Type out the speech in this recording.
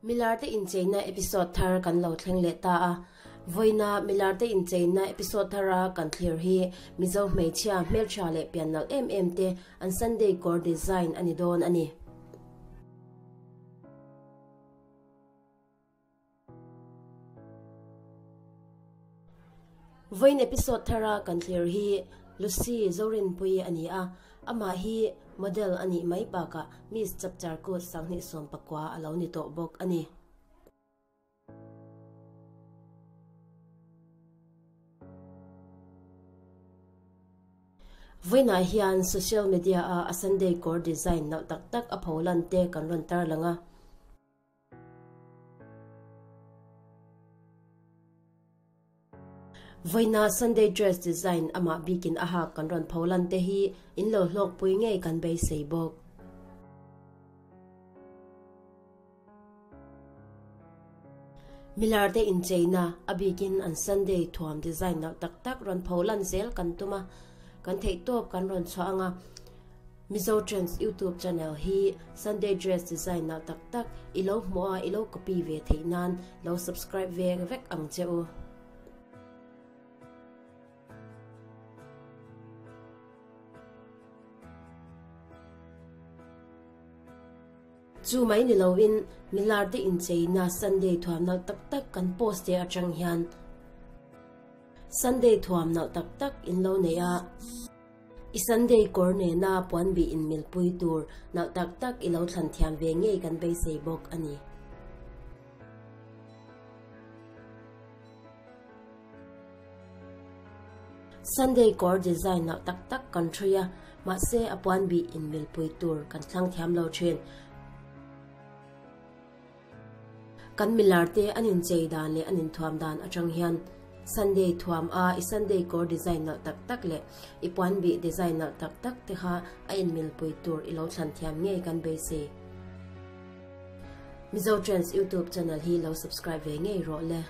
Milarte incheina episode thar kan lo thleng leh ta a. Vawiina Milarte incheina episode thara kan thlir hi Mizo hmeichhia hmeltha leh piannalh em em te an Sunday kawr design a ni dawn a ni. Vawiin episode thara kan thlir hi Lucy Zorinpuii a ni a, amah hi model a nih mai bakah Miss Chapchar Kut 2019 a lo ni tawh bawk a ni. Vawiinah hian social media-a a Sunday kawr design nalh tak tak a pholan te kan rawn tarlang a. Vawiina Sunday dress design amah bikin a hak kan rawn pholan te hi in lo hlawkpui ngei kan beisei bawk. Milar te incheina a bikin an Sunday thuam design nalh tak tak rawn pholan zel kan tum a, kan theihtawp kan rawn chhuah ang a. Mizo Trends YouTube channel hi Sunday dress design nalh tak tak i lo hmuh a i lo copy ve theih nan lo subscribe ve vek ang che u. Chu mai ni loin milar te incheina Sunday thuam nalh tak tak kan post te atang hian Sunday thuam nalh tak tak in lo nei a. I Sunday kawr nena puan bih in milpui tur nalh tak tak i lo thlan thiam ve ngei kan beisei bawk a ni. Sunday kawr design nalh tak tak kan ṭhui a, mahse a puan bih in milpui tur kan thlang thiam lo ṭhin. Kan milar te an inchei dan leh an inthuam dan atang hian Sunday thuam a i Sunday kawr design nalh tak tak leh i puan bih design nalh tak tak te kha a inmilpui tur i lo thlan thiam ngei kan beisei. Mizo Trends YouTube channel hi lo subscribe ve ngei rawh le.